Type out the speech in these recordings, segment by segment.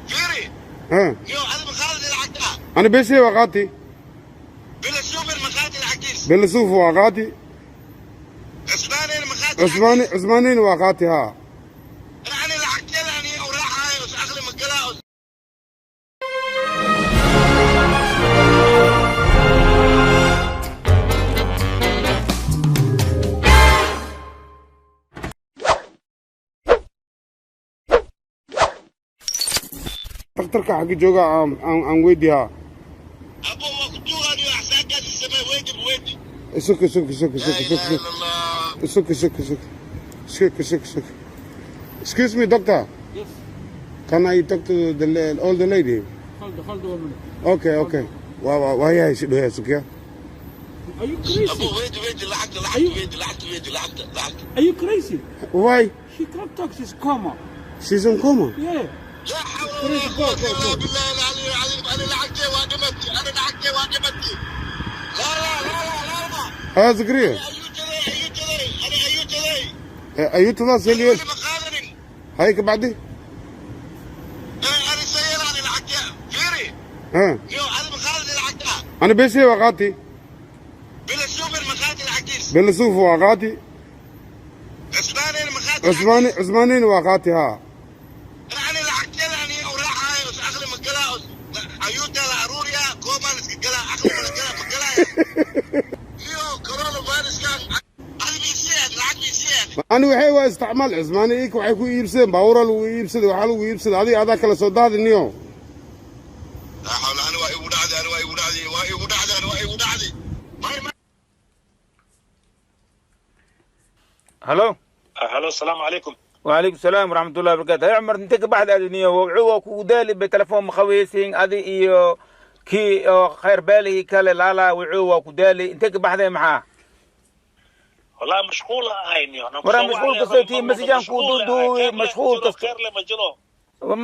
Fiiri. Ha. Yo, adiga qaadi lacagta. Ani beeshay waa qaati. Bila suufin ma qaadi lacagtiis. Bila suuf waa qaati. Cusmaanina ma qaadi. Cusmaani, cusmaanina waa qaati, haa. Ani lacagteeda ani u raacayo, aqli ma galaa. Dhakhtarka xagga jooga aan weydii, haa. Abo, waa ku tuugaaniyo, axsaankaasi samee, weydi weydi. Suk, suk, suk, suk, suk, suk. Suk, suk, suk, suk, suk, suk. Excuse me, doctor. Yes. Can I talk to the old lady? Hold on a minute. Okay. Waa yahay si dhow sukya. Are you crazy? Abo, weydi, weydi lacagta, lacagta weydi, lacagta weydi, lacagta, lacagta. Are you crazy? Why? She can't talk. She's coma. She's in coma. Yeah. لا حول ولا قوة إلا بالله العلي العظيم. أنا لعبتي واجبتي، أنا لعبتي واجبتي. لا لا لا لا لا لا. Haa, Zakaria. أيوتدي، أيوتدي، أنا أيوتدي. Ayuutadaas heliyo. أنا مقادرين. Hay, ka bacdi. أنا سير، أنا لعبتي، فيري. Ha. يو، أنا مقادر لعبتها. Ani beeshay waa qaati. بلا سوبر مقادر لعبتيس. Bila suuf waa qaati. عثماني مقادر. Cusmaani, cusmaanina waa qaati, haa. أنا لعبتي أنا وراحة أخلي مقلا أيوتا لأروريا كوما نسكلا أخلي مقلا مقلا. يو، كورونا فيروس كان أنا بيسيد لعب بيسيد. Ani waxay waa isticmaal cusmaani ika waxay ku iibsadeen baabuura lagu iibsaday, waxaa lagu iibsaday adiga adaa kala soo daadiniyo. لا حول. انا واي ودعدي، انا واي ودعدي، واي ودعدي، انا واي ودعدي ما Halo. Halo, asalaamu calaykum. وعليكم السلام ورحمة الله وبركاته. يا عمر، انت بعد أدنية وعوا كودالي بتلفون مخويسين أدي إيو كي أو خير بالي كلا لا لا وعوا كودالي انت بعد معاه. Wallahi mashquul ahayni. Waraa mashquul kastoo tii masajaan kuu duuduubi, mashquul kasto. Khayr lama jiro.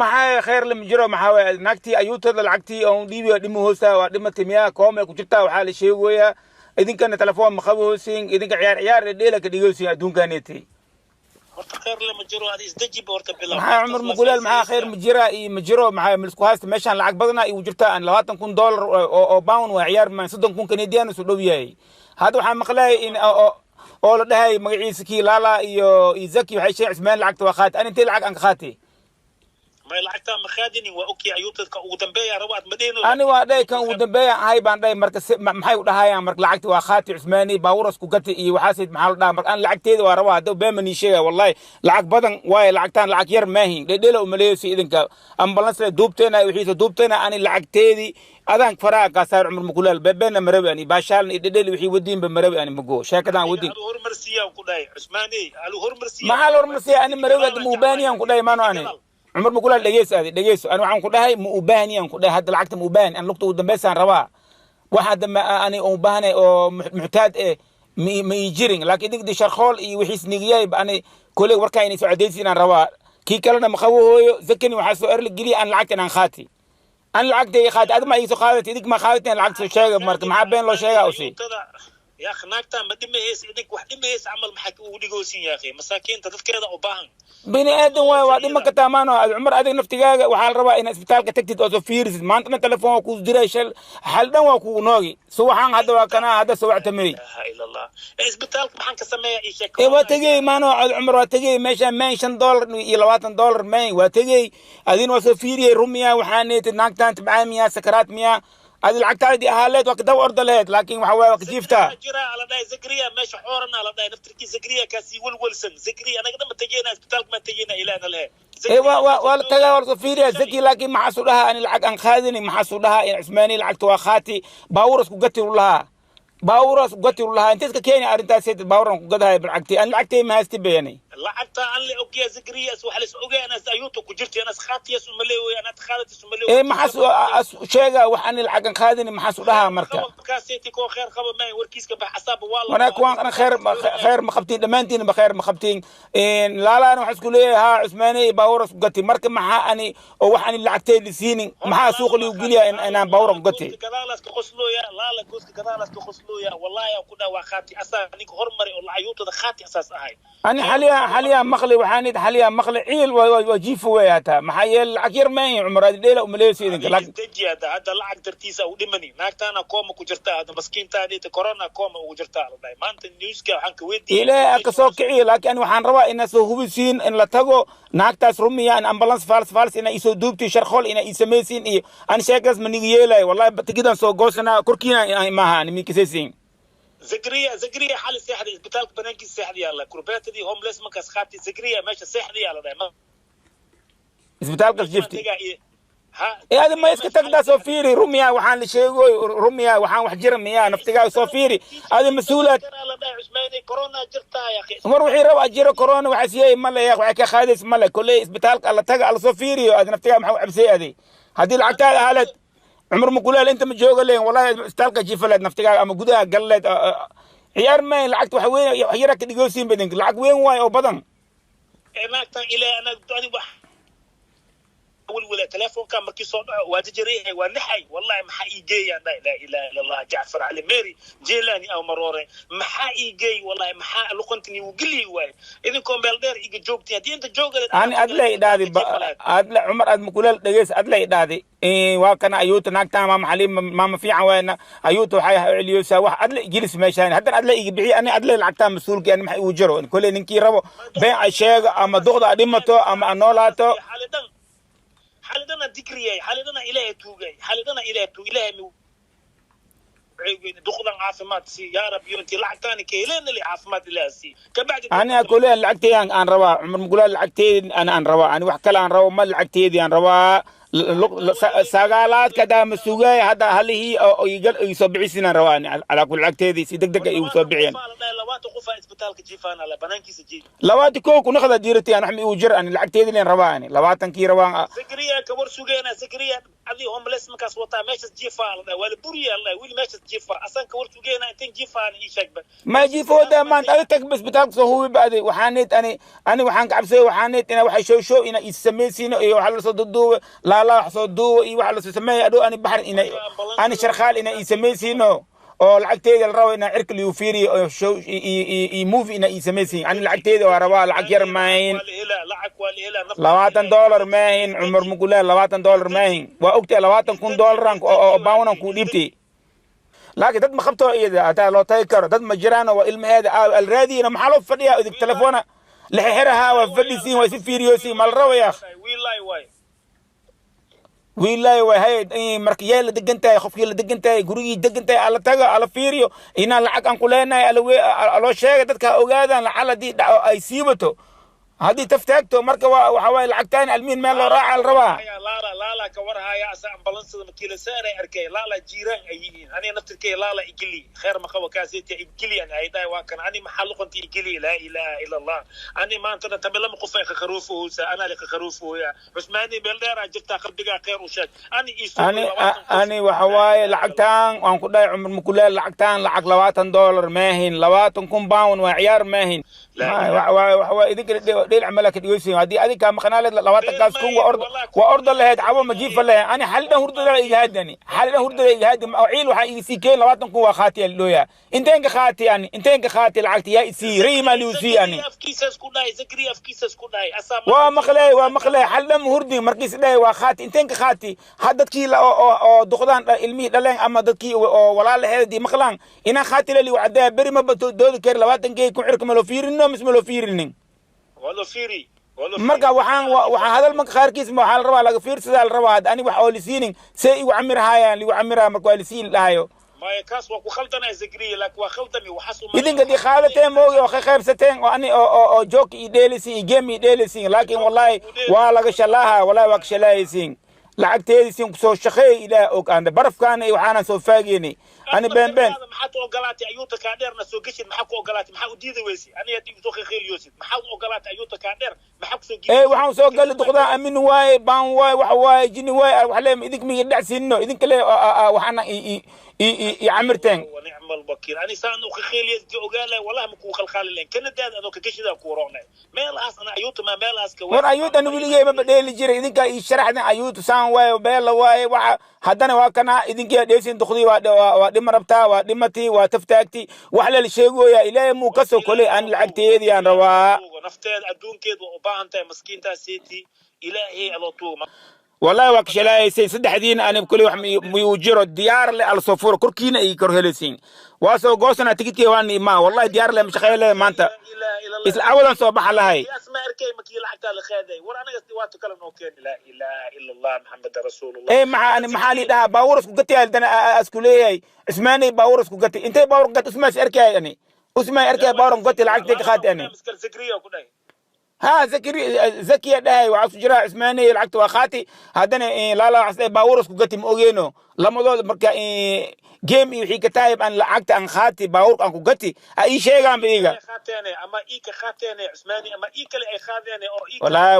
Maxaa khayr lama jiro? Maxaa waay naagtii ayuutada lacagtii oon dhiibi dhimi hoosta waa dhimatay miyaa? Koomay ku jirtaa waxaa la sheegayaa. Idinkana telefoon maqabi hoosin, idinka ciyaar ciyaar dheela ka dhigaysiin adduunkaneetay. Horta khayr lama jiro, adi isdejiba horta bilow. Maxaa Cumar Mugulaal, maxaa khayr ma jira iyo ma jiro? Maxaa milisku haysta meeshaan? Lacag badana igu jirta aan $20,000 oo pound waa ciyaar maan, 30,000 Canadian isu dhow yahay. Hadda waxaan maqlayay in oo la dhahay magaciisa kii Lala iyo Zaki waxay sheegay Cusmaan lacagta waa qaatay. Ani intee lacag aan ka qaatay? May, lacagtaa ma qaadinin, waa ogkii ayuutadka ugu dambeeya rabaad ma dhehino. Ani waa dhahay kan ugu dambeeya ahay baan dhahay. Marka maxay u dhahayaan marka lacagta waa qaati Cusmaani baaburas ku gati iyo waxaasid? Maxaa la dhahaa marka? Aan lacagteeda waa rabaa. Hadda been ma nii sheegaya, wallahi lacag badan waaye lacagtaan, lacag yar maahin. Dhedhela umaleeyso idinka ambulance duubteena wixiisa duubteena. Ani lacagteedii adaan faraha kaa saar, Cumar Mukulaal. Bebeena marabi ani baashaalna iyo dhedheli wixii wadiinba marabi ani mago sheekadaan wadiin. Alu hormarsiiyaa ku dhahay Cusmaani, alu hormarsiiya. Maxaa la hormarsiya? Ani marabi hadda ma ubaaniyaan ku dhahay maano. Ani Cumar Mukulaal, dhegeyso, adi dhegeyso. Ani waxaan ku dhahay ma ubaaniyaan ku dhahay hadda lacagta ma ubaahni. Ani lugta ugu dambeysaan rabaa. Wax hadda ma ani u baahnay oo muxtaad eh ma ii jirin, laakiin idinka di sharkhool iyo wixiis nigiyay. Ani koley warkaa inay soo cadaysi inaan rabaa. Kii kalena ma qabo hooyo Zakani waxaa soo erla geliya aan lacagta inaan qaati. Ani lacagta ii qaati, adi ma iisoo qaadatay, idink ma qaadateen lacagta. Soo sheega marka, maxaa been loo sheegaa usi? Ayuutada ya akhi, naagtaa ma dhimahays, idink wax dhimahays camal maxaa ugu dhigoosin ya akhi? Masaakiinta dadkeeda u baahan. Bini aadan waay, waa dhiman kartaa maano. Cumar, adiga naftigaaga waxaa la rabaa inaad isbitaalka tagtid oo soo fiirisid. Maantana telefoon waa kuu diray, shal xal dhan waa kugu noogi subaxaan. Hadda waa kanaa hadda soo wactamey. La ilaha ila Allah. Ee isbitaalka maxaan ka sameeyaa? Ii sheeg. Ee waa tegey maano Cumar, waa tegey meeshaan mayn $5 iyo $20 mayn waa tegey. Adina waa soo fiiriyey rumiya waxaa neetid naagtaan tabcaan miyaa, sakaraat miyaa? Adi lacagtaadii ahaa leed waa kadaba orda lehed, laakiin waxa waaye waa kajiiftaa. Jira ala dhahay Zakariya meesha xoorana ala dhahay naftirkii Zakariya kaasi walwalsan. Zakariya anaga dhan ma tegeyna isbitaalka, ma tegeyna ilaahna lehe. Ee waa la tagaa, waa la soo fiiriyaa Zaki, laakiin maxaasu dhahaa ani lacag aan qaadini? Maxaasu dhahaa in Cusmaani lacagta waa qaati, baabuuras ku gati u lahaa, baabuuras ku gati u lahaa? Intees ka keeni arrintaas baabuuran ku gadahay lacagtii? Ani lacagtay ma haysti beeni. Lacagta aan la ogyahay Zakariya waxa la is ogyahay anas ayuuta ku jirtay anas khaatiyas uma leeyahay anad khaadatis uma leeyahay. Ee maxaas sheega wax ani lacag aan qaadini? Maxaasu dhahaa marka? Kaaseti koo kheer qaba ma warkiiska bax asaaba waa la. Wana kuwaan ana kheer kheer ma qabtiin, dhammaantiin ba kheer ma qabtiin. Laalaana waxaa isku leeyahay haa Cusmaani baabuuras ku gati. Marka maxaa ani oo wax ani lacagtay la siinin, maxaa suuqa liigu geliyaa inaan baabuuran ku gati? Gadaalaas ka qoslooya laala, gooska gadaalaas ka qoslooya. Wallahi aan ku dhaha waa khaati asaa ninka hormaray oo ayuutada khaati asaas ahay. Ani xaliya Xaliya maqli waxaan xaliya maqli ciil waa jiifa wey hataa maxaa yeele lacag yar maahin Cumar aad dheela umaleysa idinka lacag deji hadda lacag dartiisa u dhimani naagtaana kooma ku jirtaa hadda maskiintaadii corona kooma ugu jirtaa la dhahay maanta newska waxaan ka weydiiyey ilaahay ka soo kiciyo laakiin waxaan rabaa inaa soo hubisiin in la tago naagtaas rumiya in ambulance fals ina isoo duubti sharqol ina ii samaysiin iyo aan sheekaas ma niga yeelayo wallahi tigidan soo goosanaa korkiina maaha ani mikisaysiin Zakariya xali seexday isbitaalka banaankiisa seexday alla kurbeetadii homeless markaas qaatay Zakariya meesha seexday alla dhahay isbitaalka jifti ee aad ma iska tagdaa soo fiiri rumiya waxaan la sheegoy rumiya waxaan wax jira miya naftigaa soo fiiri aad mas'uulaad war wixii raba jiro corona waxa siiyay ma leeyahay waxa ka qaadays ma le kulay isbitaalka alla taga alla soo fiiriyo aad naftigaa maxaa u cabsay aday haddii lacagtaada haleed Cumar Mukulaal inta ma jooga leen wallahi isbitaalka jiifaleed naftigaa ama gudaha galleed ciyaar ma lacagta wax weyn wax yara ka dhigoosin badan lacag weyn waay oo badan naagtan ilaa ana ani wax wala telefoonka markii soo dhaco waa jajaray waa naxay wallahi maxaa ii geeyaan la ilaaha illa allah Jacfar Ali Mary Jeelani aw maroore maxaa ii geey wallahi maxaa luqantani uu geli waay idinkoo meel dheer iga joogtay hadii inta joogaleed ani adla idhaadi adla Cumar aad Mukulaal dhageys adla idhaadi waa kana ayuuta naagtaan maama Xaliim maama fiican waayna ayuuta waxay celiyeysaa wax adla igilis meeshaan haddana adla iga bixiy ani adla lacagtaan mas-uulkii ani maxay ugu jiro koley ninkii rabo been ay sheego ama duqda a dhimato ama a noolaato xalidana dikriyay xalidana ilaahay tuugay xalidana ilaahay tuug ilaahay duqdan caafimaad si yaa rabbi intii lacagtaani ka heleen li caafimaad ilaahay si kabacdi ani akule lacagteey aan rabaa Cumar Mukulaal lacagteey ana aan rabaa ani wax kale aan rabo ma lacagteedii aan rabaa sagaalaadka daama sugay hadda halihii oo iga soo bixisiin aan rabaa calaa kul lacagteedii si degdeg ay igu soo bixiyeen 21 ku naqda diiratay aan wax ma igu jir ani lacagteedii leen rabaa ani 20kii rabaa Zakariya ka war sugeena Zakariya adii homeless markaas wataa meeshaas jiifa la wala buriya la wili meeshaas jiifa asan ka war sugeena intan jiifaan ii sheegba ma jiifooda maanta adiga tag isbitaalka soo hubi baaday waxaaneed ani waxaan ka cabsay waxaaneed ina waxay show ina is samaysiino iyo waxa la soo duuduuba laala wax soo duuba iyo waxa la soo sameeyay adoo ani baxar ina ani sharqaal ina is samaysiino oo lacagteeda la rabo ina cirka liu fiiriyo oo show i movie ina is samaysiin ani lacagteeda waa rabaa lacag yar maahin $20 maahin Cumar Mukulaal $20 maahin waa ogtay $20,000 oo baawanan ku dhiibtay laakiin dad ma qabto iyada hataa loo tagi karo dad ma jiraan oo ilmaheeda alraadiyina maxaa loo fadhiyaa idig telefoona lixiraha waa fadhisiin waa si fiiriyosiin ma la rabo yaakh wiilaahi way hay marka yaa la degan tahay qofkii la degan tahay gurigii degan tahay alla tago alla fiiriyo inaan lacag aan ku leenahay alla loo sheega dadka ha ogaadaan lacal haddii ay siibato haddii taftaagto marka waxa waaye lacagtaan almiin meel loo raaca la rabaa laala ka warhaya asa ambalansada markii la saaray arkay laala jiiraan ay yihiin aniga naftirkay laala igili kheer ma qabo kaaseti igili ani ay dhahay waa kan ani maxaa luqanta igili laa ilaaha ila allah ani maantana tami lama qof ay khakharuufoosa anaa li khakharuufooya cusmaani meel dheeraa jirtaa qalbigaa kheer u sheeg ani ani waxa waaye lacagtaan waan ku dhahay Cumar Mukulaal lacagtaan lacag $20 maahin 20,000 pound waa ciyaar maahin waxa waaye idinka dheel camal ka dhigaysiin haddii adiga maqnaa 20,000 waa ordo lahayd cabo ma jiifa lahayd ani xalidhan hurdada iga haadani xalidhan hurdada iga haadi ciil waxaa iga sii keen 20,000 waa khaati looyaa inteen ka khaati ani inteen ka khaati lacagta yaa isii riima liu sii ani waa maqlay waa maqlay xalidhan hurdi markiis dhahay waa khaati inteen ka khaati had dadkii oo duqdaan ilmihii dhaleen ama dadkii oo walaalaheedii maqlaan inaan khaati lali wacdaa beri ma doodi kari 20K ku cirka ma loo fiirino mise ma loo fiirinin marka waxaan hadal marka qaarkiis waxaa la rabaa laga fiirsadaa la rabaa ani wax oo lisiinin see igu camirahayaan ligu camiraha marka waa lisiin dhahayo idinka dii qaadateen moogi oo ka qaybsateen oo ani oo joog ii dheelisiin iyo game ii dheelisiin laakiin wallahi waa laga shalaaha wallahi waa ka shalaahaysiin lacagteedii siin kusoo shaqeey ilaah og aan barafkaana iyo waxaanan soo faageynay ani been been maxaad u ogolaatay ayuuta kaa dheerna soo geshid maxaa ku ogolaatay maxaa u diidi weysay aniga hadii soo khayliyosid maxaa u ogolaatay ayuuta kaa dheer maxaa ku soo geli waxaan soo gali duqdaa amin waaye baan waaye wax waaye jini waaye wax leem idink miga dhacsiinno idinka le waxaana i camirteen ونعم الوكيل أنا سان أخيلي أقول والله مكو خلخال لين كنا داد أنا كجشدا كورونا ميل أس أنا أيوت ما ميل أس كوين war ayuut ani weligay ma badheeli jiray idinkaa ii sharaxdan ayuut saan waaye beela waaye waxa haddana waa kana idinkiyaa dheesin duqdii waa Dhima rabtaa, waa dhimati, waa taftaagti, wax lala sheegoyaa Ilaahay muu kasoo koley. Aan lacagteedii aan rabaa. Nafteeda adduunkeed waa u baahan tahay maskiintaas seeti, Ilaahay aloo tuugo. Wallahi waa kashalaayaysan saddexdiina. Ani kuley wax miyuu jiro diyaar le al soo furo korkiina ay kor helaysiin. Waa soo goosanaa tikidkii, waan imaa. Wallahi diyaar le mashaqeyn le maanta, isla awadan soo baxa lahay. Ma arkay makii lacagtaa la qaaday? War anaga dhibaato kale noo keeni. Laa ilaaha ila Allah, Maxamed rasuulullah. Ee, maxaa ani maxaa lii dhahaa? Baabuur isku gati dana isku leeyahay Cusmaanay, baabuur isku gati. Intay baabuur gati? Usmaas arkay, ani Usmaan arkay baabuur gati, lacagtay ka qaati ani. Miskal Zikriya ku dhahay. Ha, Zakiri Zakiya dhahay waxaa isku jira Cusmaanay lacagta waa qaati, haddana laala waxaa baabuur isku gati, ma ogeeno lamadooda. Marka game iyo wixii ka tahay aan lacagta aan qaati baabuurka aan ku gati ha ii sheegaan ba iiga. Qaateene ama ii ka qaateene Cusmaani ama ii kale ay qaadeene oo ii. Wallahi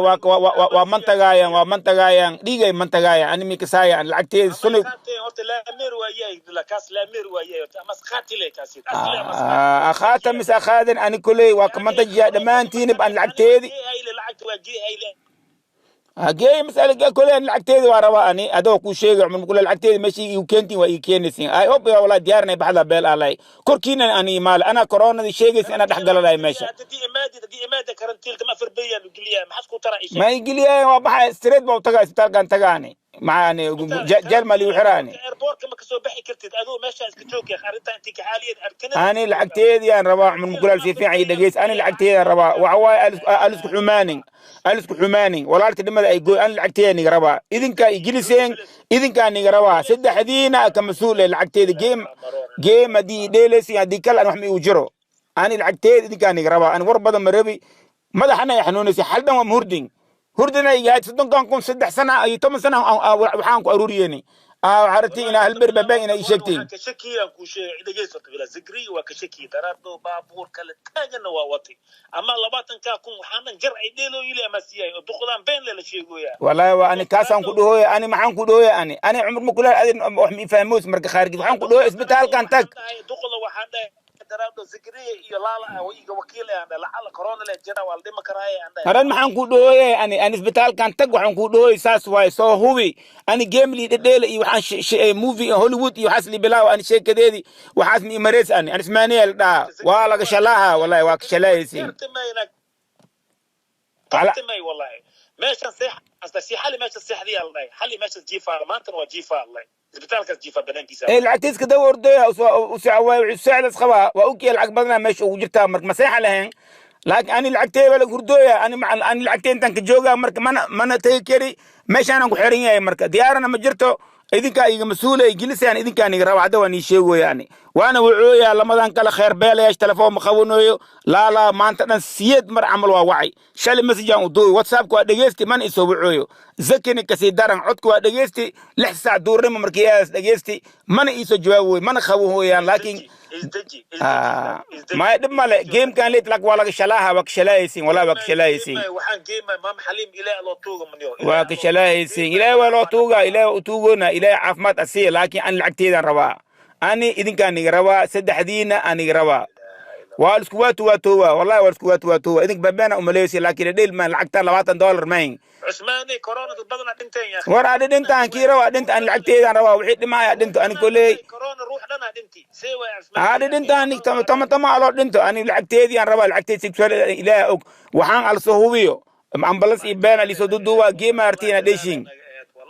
waa mantagaayaan, waa mantagaayaan, dhiigay mantagaayaan. Ani mikasaaya aan lacagteeda sunay. Qaateen horta laameer waa yahay kaas, laameer waa yahay horta, ama qaatile kaasi asle ama. Akhaata mise akhaaden, ani koley waa ka mantajiyaa dhammaantiinib aan lacagteedi. Jeehayle lacagta waa jeehayle. Hagee mas'ala koley aan lacagteedi waa rabaa. Ani adoo kuu sheegay, Cumar kule, lacagteedi meeshii igu keentiin waa ii keenaysiin. I hope wallahi diyaarnay baxda beel alay korkiina ani maal ana koronadii sheegaysa inaa dhex galalay meesha. Hadii imaadi karantiilka ma 4 beriyaa geliyaa, maxaad ku tara isha? Ma igeliyaay, waa baxay, straight baa u tagaa, isbitaalkan tagaani maxaani jeel ma liigu xiraani? Airportka ma kasoo baxi kartid aduu, meesha iska joog arrinta intii ka xaaliyad arkana. Ani lacagteedii aan rabaa. Cumar Mukulaal, si fiican ii dhegeys. Ani lacagteedaan rabaa. Waxa waaye alisku xumaanin, alisku xumaanin walaalta dhimada ay gooy. Ani lacagteeda niga rabaa, idinkaa igeliseen, idinkaa niga rabaa, saddexdiina ka mas-uul eh lacagteeda. Game game haddii i dheelaysin, haddii kale an wax ma igu jiro. Ani lacagteeda idinkaa niga rabaa. Ani war badan ma rabi, madaxana ay xanuunaysa, xaldhan waa mahurdin hurdina igahayd. 30-kan kun 3 sana iyo 10 sana waxaan ku aruuriyeni waxaa rabtay inaa halber babaan inaa ii sheegtiin. Ka shakiyaan kuu sheegay, dhegeyso bila Zikri waa ka shakiyi daraado, baabuur kale taaganna waa watay ama 20-kaa kun waxaan dhan jar ay dheelooyile ama siiyay oo duqdaan been lela sheegoyaa. Wallahi waa ani kaasaan ku dhahooya. Ani maxaan ku dhahooya? Ani Cumar Mukulaal, adin wax ma ifahmoos. Marka khaarigid waxaan ku dhahooya isbitaalkan tag. Duqda waxaan dhahay daraado Zikriya iyo Laala ah iga wakiil ah, lacala corona le jira, waa la dhima karaaye aan dhahay. Haran maxaan ku dhahooya? Ani isbitaalkan tag waxaan ku dhahooya saas waaye, soo hubi. Ani gamely dhedheela iyo waxaan movie Hollywood iyo waxaas libilaaw. Ani sheekadeedii waxaas ma imareys. Ani Ismaaniya la dhahaa, waa laga shalaaha, wallahi waa ka shalaayaysiin. Tartamay wallahi, meeshan seex asta si xali, meesha seexdiyaa la dhahay, xali meesha jiifaa, maantana waa jiifaa la dhahay, isbitaalkaas jiifaa banaankiisa. Ee, lacagtiis ka dawa ordaya usaacidas qabaa, waa ogyahay lacag badanaa meesha ugu jirtaa. Marka maseexa lahayn, laakiin ani lacagtee baa laga hurdooya. Ani ani lacagtee intaan ka joogaa, marka mana tegi kari, meeshaanaan ku xiran yahay. Marka diyaarana ma jirto, idinkaa iga mas-uula igilisayaan, idinkaan iga raba. Hadda waan ii sheegoya, ani waana wacooya lamadan kale kheer beelayash, telefoon ma qabanayo. Laalaa maanta dhan siyeed mar camal waa wacay, shalay message-aan u duubi, WhatsAppka waa dhegeysti, mana isoo wacooyo. Zakini kasii daran, codka waa dhegeysti 6 saac duurnimo markii aas dhegeysti, mana iisoo jawaaboy, mana qabo hooyaan. Laakiin maya, dhib male gamekan leet, lak waa laga shalaaha, waa ka shalaahaysiin, wallahi waa ka shalaahaysiin. Waxaan geema Maam Xaliim, Ilaah loo tuuga maniyo. Waa ka shalaahaysiin, Ilaahay waa loo tuugaa, Ilaahay waa u tuugoona, Ilaahay caafimaad asiya. Laakiin ani lacagteedaan rabaa, ani idinkaan iga rabaa, saddexdiina aan iga rabaa. Waa isku waatu waatoowa, wallahi waa isku waatu waatoowa. Idink babeena umaleysi, laakiin dheel maan lacagta $20 mayn. Cusmaani, corona dad badana dhinteen ya. War adi dhintaan kii rabaa dhinta, ani lacagteedaan rabaa. Wixii dhimaaya dhinto, ani koley. Corona ruux dhana dhinti see way, Cusmaan. Adi dhintaan tama tama aloo dhinto, ani lacagteedii aan rabaa. Lacagteed sexual Ilaah og, waxaan alsoo hubiyo ambulance iyo been alisoo duduwa geema artiina dheshin.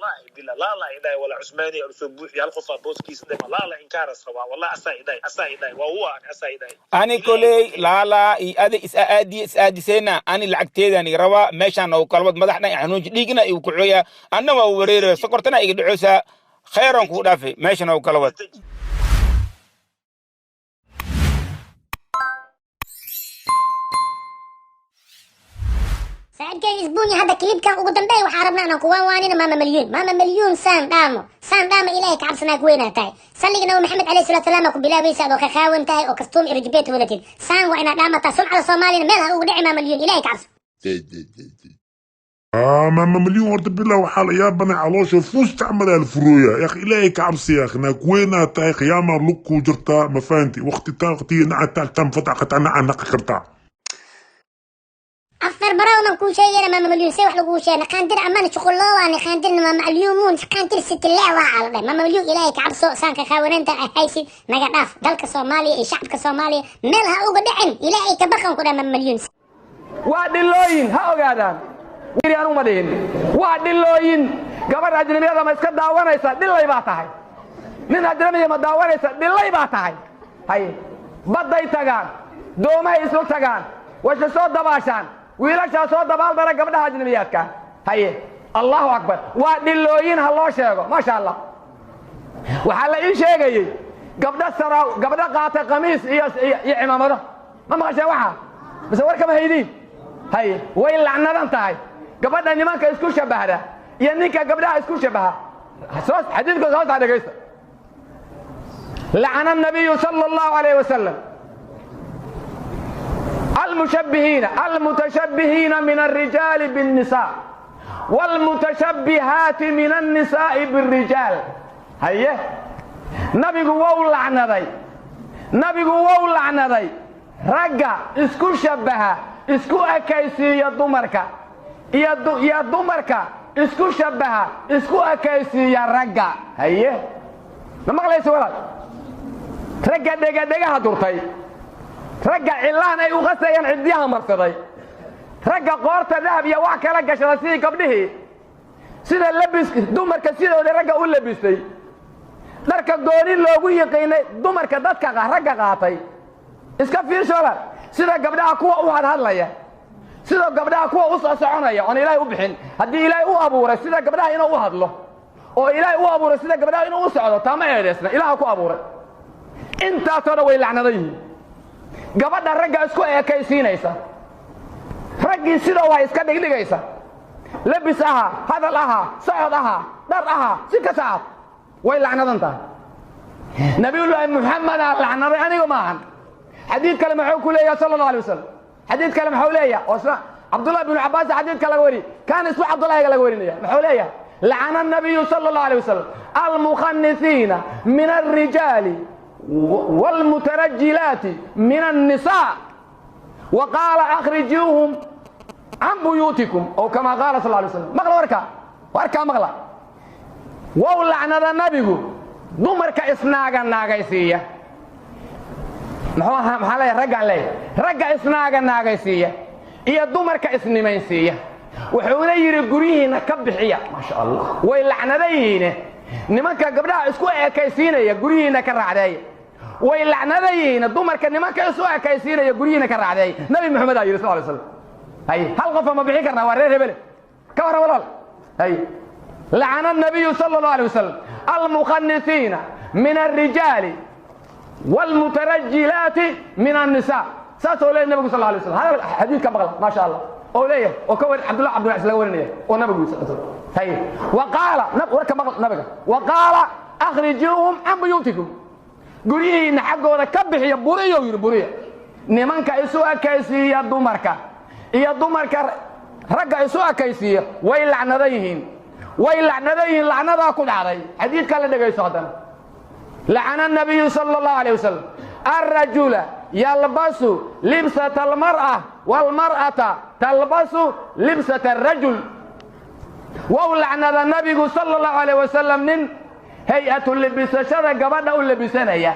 والله بالله لا لا إداي ولا عثماني أو سبوح يالخص بوسكيس لا لا إنكار الصوا والله أسا إداي أسا إداي وهو أسا إداي. Ani koley laalaa iyo adi is aadi is aadisayna, ani lacagteedaan iga rabaa. Meeshaan oo kalwad madaxna i xanuunji, dhiigna igu kucooya, anna waa wareeraya, sokortana iga dhacoosaa. Khayran kuu dhaafay, meeshan oo kalwad. Saaxiibkayga Isbuunya, hadda clipkan ugu dambeeya waxaa rabnaa inaan kuwaan waanina Maama Malyuun. Maama Malyuun, saan dhaamo, saan dhaamo, Ilaahay ka cabsanaa, ku weynaa tahay. Salliga Nabi Maxamed calayhi salaatu salaam ku bilaabaysa adoo kakaawan tahay oo kastuum iyo rajibeet wadatid. Saan waa inaad dhaamataa, sumcada Soomaaliyana meel ha ugu dhici. Maama Malyuun, Ilaahay ka cabso. آه ماما مليون horta billah, waxaa la yaabanay caloosha fuusta camal aa la furooya. Ya akhi, Ilaahay ka cabsi ya akhi, naag weynaa tahay, qiyaamaa lug kuu jirtaa, ma fahanti? Waqti taa waqtiga naca taa tam fatac qataa naca naqi kartaa. Afar barownan. Wax kuu sheegayna Maama Malyuun, see wax laguu sheegay? Naqaandir amaan shuquloowa naqaandirna Maama Malyuumuun naqaandir sitilaa waa la dhahay. Maama Malyuun, Ilaahay ka cabso, saanka qaawananta haysid naga dhaaf. Dalka Soomaaliya iyo shacabka Soomaaliya meel ha uga dhicin. Ilaahay ka baqan ku dhahay, Maama Malyuun. Waa dhilooyin, ha ogaadaan. Anu ma dhihin waa dhilooyin. Gabadh ajnabiyada ma iska daawanaysa? Dhilay baa tahay. Nin ajnabiya ma daawanaysa? Dhilay baa tahay. Hay badday tagaan, doomahay isla tagaan, wayse soo dabaashaan, wiilashaa soo dabaaldara gabdhaha ajnabiyaadka. Haye, Allahu akbar, waa dhilooyin, ha loo sheego. Maasha Allah, waxaa la ii sheegayey gabdho sara, gabdho qaata qamiis iyo cimaamado. Ma maqasheen waxa mise war kama haydiin? Haye, way lacnadan tahay gabadha nimanka isku shabbahda iyo ninka gabdhaha isku shabbaha. Soo xadiidka soo saa dhegaysta. لعن النبي صلى الله عليه وسلم المشبهين المتشبهين من الرجال بالنساء والمتشبهات من النساء بالرجال. هيا، nabigu wou lacnaday, nabigu wou lacnaday ragga isku shabbaha, isku ekaysiiya dumarka, iyo dumarka isku shabbaha, isku ekaysiiya ragga. Haye, ma maqlaysa walaal? Ragga dhegadhegaha durtay, ragga cilaan ay u qasayaan ciddiyaha marsaday, ragga qoorta dahab iyo wax kala gashada sidii gabdhihii, sida labis dumarka sidooda ragga u labistay, dharka gooni loogu yiqiinay dumarka dadka ragga qaatay, iska fiirshola. Sida gabdhaha kuwa u hadhadlaya, sida gabdhaha kuwa u soo soconaya oon Ilaahay u bixin. Haddii Ilaahay u abuuray sida gabdhaha inuu u hadlo oo Ilaahay u abuuray sida gabdhaha inuu u socdo, taama eedeysna Ilaaha ku abuuray. Intaasoo dhan way lacnadan yihiin. Gabadha ragga isku ekaysiinaysa, raggii sidoo waa iska dhigdhigaysa, labis ahaa, hadal ahaa, socod ahaa, dhar ahaa, si kasta aad, way lacnadan tahay. Nabiyullaahi Muxamedaa lacnaday, aniga maahan. Xadiid kale muxuu ku leeyahay sala Allahu alay wasalam? Xadiid kale muxuu leeyahay oo isna Cabdullahi binu Cabbaas xadiidka laga wariyey, kan isku Cabdullahiga laga warinaya, muxuu leeyahay? لعن النبي صلى الله عليه وسلم المخنثين من الرجال والمترجلات من النساء وقال أخرجوهم عن بيوتكم أو كما قال صلى الله عليه وسلم. Maqla warka, warkaa maqla. Wow lacnada nabigu dumarka isnaaga naagaysiiya. Muxuu ahaa? Maxaa leeyahay? Raggaan leeyahay, ragga isnaaga naagaysiiya iyo dumarka isnimaysiiya. Wuxuuna yidhi guryihiinna ka bixiya. Maasha Allah, way lacnada yihiine. Nimanka gabdhaha isku ekaysiinaya guryihiinna ka raacdeeya. Way lacnada yihiin dumarka nimanka isu ekaysiinaya, guryihiinna ka raacdeeya. Nabi Maxamed aa yidhi sal lay slam. Hay, hal qofa ma bixin karnaa? Waa reer hebele, ka warran walaal. Hay, لعن النبي صلى الله عليه وسلم المخنثين من الرجال والمترجلات من النساء، saasoo leeyahy nabigu sal alay slam. Hadal xadiidka maqla, maasha Allah, oo leeyahay oo ka warin Cabdullah Cabdullah laga warinaya oo nabigu sal. Hay, wa qaala, warka maqla nabiga, wa qaala akhrijuuhum can buyuutikum, guryihiinna xaggooda ka bixiya, buriyo yidhi, buriya nimanka isu ekaysiiya dumarka iyo dumarka ragga isu ekaysiiya. Way lacnadan yihiin, way lacnadan yihiin, lacnadaa ku dhacday. Xadiidka la dhegayso haddana. لعن النبي صلى الله عليه وسلم الرجل يلبس لبسة المرأة والمرأة تلبس لبسة الرجل. Wow lacnada nabigu sala Allahu alayh wasalam nin hay-atu labisashada gabadha u labisanaya,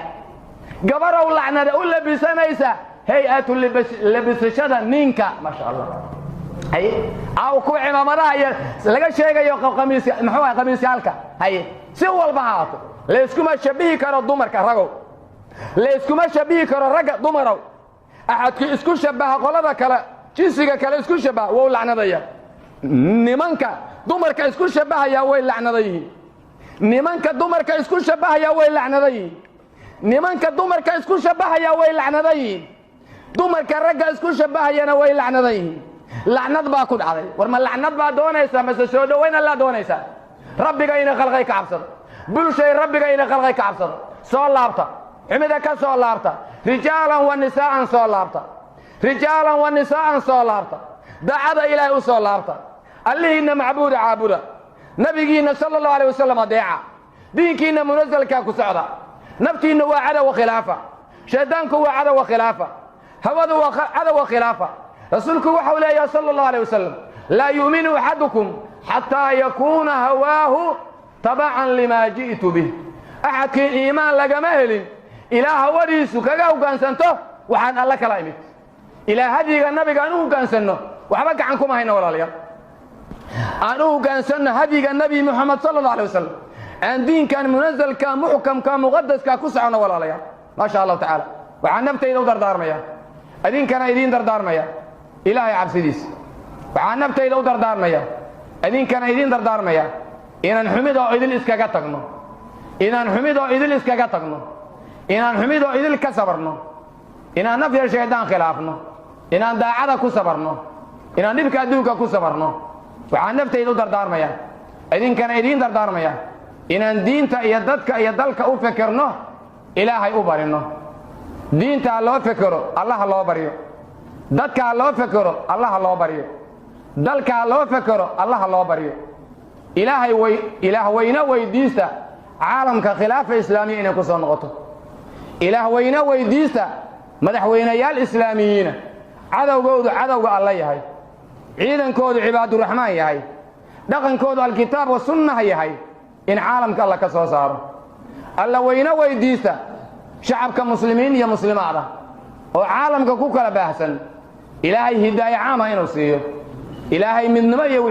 gabarow lacnada u labisanaysa hay-atu labisashada ninka. Maasha Allah, haye, aw kuwa cimaamadaha iyo laga sheegayo qamiis, muxuu ahay, qamiisyaalka. Haye, si walba ha ahaato, layskuma shabihi karo dumarka ragow, layskuma shabihi karo ragga dumarow. Axadku isku shabaha qolada kale, jinsiga kale isku shabaha, wou lacnadaya. Nimanka dumarka isku shabahaya way lacnada yihiin. Nimanka dumarka isku shabahaya way lacnada yihiin. Nimanka dumarka isku shabahaya way lacnada yihiin. Dumarka ragga isku shabahayana way lacnada yihiin. Lacnad baa ku dhacday. War ma lacnad baa doonaysaa mase soo dhowayn allaa doonaysaa? Rabbiga ina khalqay ka cabsada. Bulshay, rabbiga ina khalqay ka cabsada. Soo laabta, xumida ka soo laabta, rijaalan wa nisaa'an. Soo laabta, rijaalan wa nisaa'an. Soo laabta, daacada Ilaahay u soo laabta. Allihiinna macbuuda caabuda, nabigiinna sala Allahu alayh wasalam adeeca, diinkiinna munasalkaa ku socda. Naftiinna waa cadowa khilaafa, shaydaanku waa cadowa khilaafa, hawadu waa cadowa khilaafa. Rasuulku waxau leeyahay sala allahu aleyh wasalam, laa yu'minu axadukum xataa yakuuna hawaahu tabacan limaa ji'tu bih. Axadkiin iimaan lagama helin ilaa hawadiisu kaga hoggaansanto waxaan alla kala imid. Ilaa hadyiga nabiga aan u hoggaansanno waxba gacan kuma hayno, walaalayaal. Aan u hoggaansanno hadyiga Nabi Muxamed sala allah alay wasalam, aan diinkan munazalka, muxkamka, muqadaska ku soconno, walaalayaal. Maa sha allahu tacaala. Waxaan naftayda u dardaarmaya, idinkana idiin dardaarmaya, Ilaahay cabsidiisa. Waxaan naftayda u dardaarmaya, idinkana idiin dardaarmaya, inaan xumid oo idil iskaga tagno, inaan xumid oo idil iskaga tagno, inaan xumid oo idil ka sabarno, inaan naf iyo shaydaan khilaafno, inaan daacada ku sabarno, inaan dhibka adduunka ku sabarno. Waxaan naftayda u dardaarmaya, idinkana idiin dardaarmaya, inaan diinta iyo dadka iyo dalka u fekerno, Ilaahay u barino. Diinta ha loo fekero, Allaha loo baryo. Dadka ha loo fekero, Allaha loo baryo. Dalka ha loo fekero, Allaha loo baryo. Ilaahay way Ilaah weyne weydiista caalamka khilaafa islaamiya inay ku soo noqoto. Ilaah weyne weydiista madaxweynayaal islaamiyiina, cadowgoodu cadowga Alla yahay, ciidankoodu cibaaduraxmaan yahay, dhaqankoodu alkitaab wa sunnah yahay, in caalamka Alla ka soo saaro. Alla weyne weydiista shacabka muslimiin iyo muslimaad ah oo caalamka ku kala baahsan Ilaahay hidaaye caama inuu siiyo, Ilaahay midnimo iyo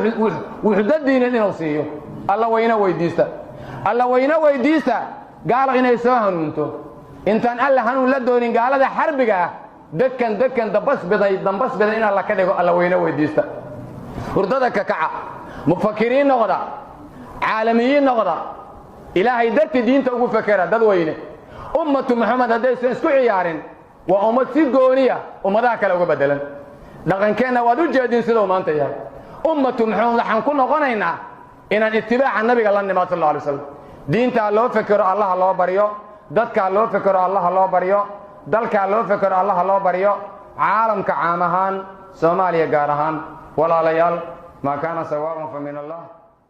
wuxdo diineed inuu siiyo. Alla weyne weydiista. Alla weyne weydiista gaalo inay soo hanuunto. Intaan Alla hanuun la doonin gaalada xarbiga ah, dadkan dadkan dambas biday, dambas biday in Alla ka dhigo. Alla weyne weydiista. Hurdada ka kaca, mufakiriin noqda, caalamiyiin noqda, Ilaahay dartii diinta ugu fekera. Dad weyne, ummatu Maxamed haddaysan isku ciyaarin, waa ummad si gooniya ummadaha kale uga bedelan. Dhaqankeenna waad u jeedin siduu maanta yahay. Ummatu Maxamed waxaan ku noqonaynaa inaan itibaaca nabiga la nimaad sal alla alay slam. Diintaa loo fekero, Allaha loo baryo. Dadkaa loo fekero, Allaha loo baryo. Dalkaa loo fekero, Allaha loo baryo. Caalamka caam ahaan, Soomaaliya gaar ahaan, walaalayaal, maa kaana sawaaban fa min Allah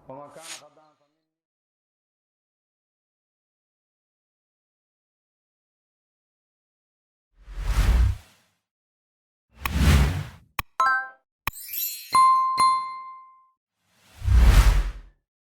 wamaa kaana